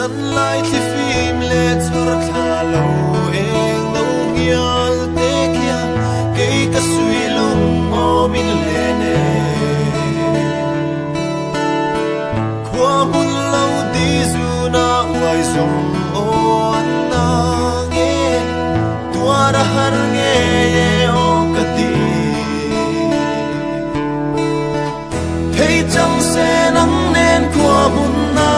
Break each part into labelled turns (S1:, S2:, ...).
S1: Zanlai thlifim leh chhawr thla lo eng no ngial te khian kei ka sui lung awmin len e. Khua hmun lo di zuna uai zawng aw an na nge, tuar a har nge e aw ka ti. Thei chang se nang nen khua hmun na.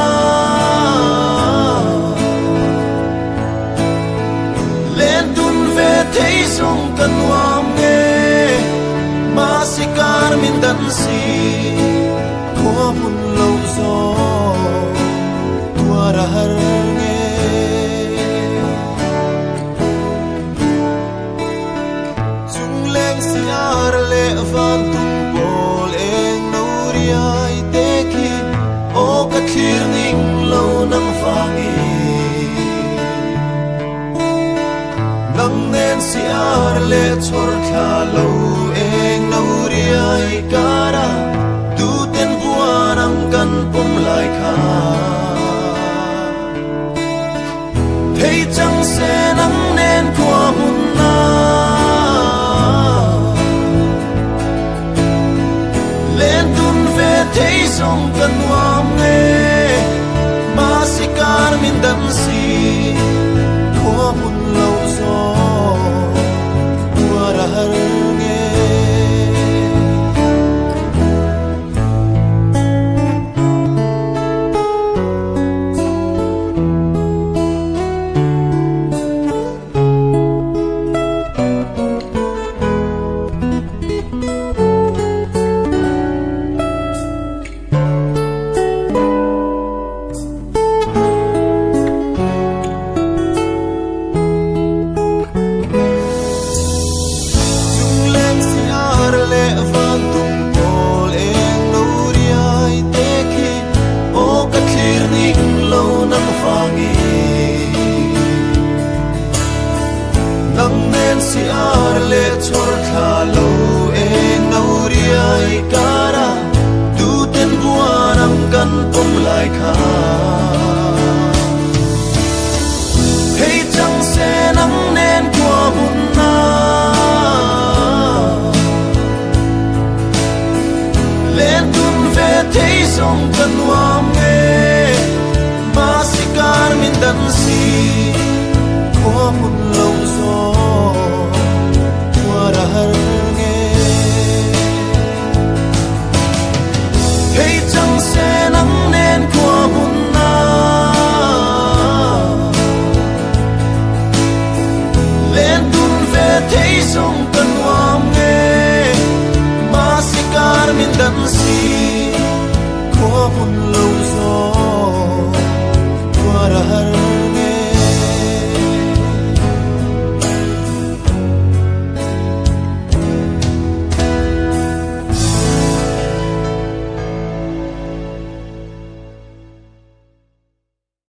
S1: Len tun ve thei zawng ka nuam nge, mahse kar min dan si, khua hmun lo zawng tuar a har nge. Chungleng siar leh van tum pawl eng no riai te khi aw ka thlir ning lo nang vangin. Nang nen siar leh chhawr thla lo eng no riai kara tu ten buan ang kan pawm lai kha. Thei chang se nang nen khua hmun na. Len tun ve thei zawng ka nuam nge, mahse kar min dan si, khua hmun lo zawng tuar a har nge. Chungleng siar leh van tum pawl eng lo riai te khi aw ka thlir ning lo nang vangin. Nang nen siar leh chhawr thla lo eng no riai kara tu ten buan ang kan pawm lai kha. Thei chang se nang nen khua hmun na. Len tun ve thei zawng ka nuam nge, mahse kar min dan si, khua hmun lo zawng tuar a har nge. Thei chang se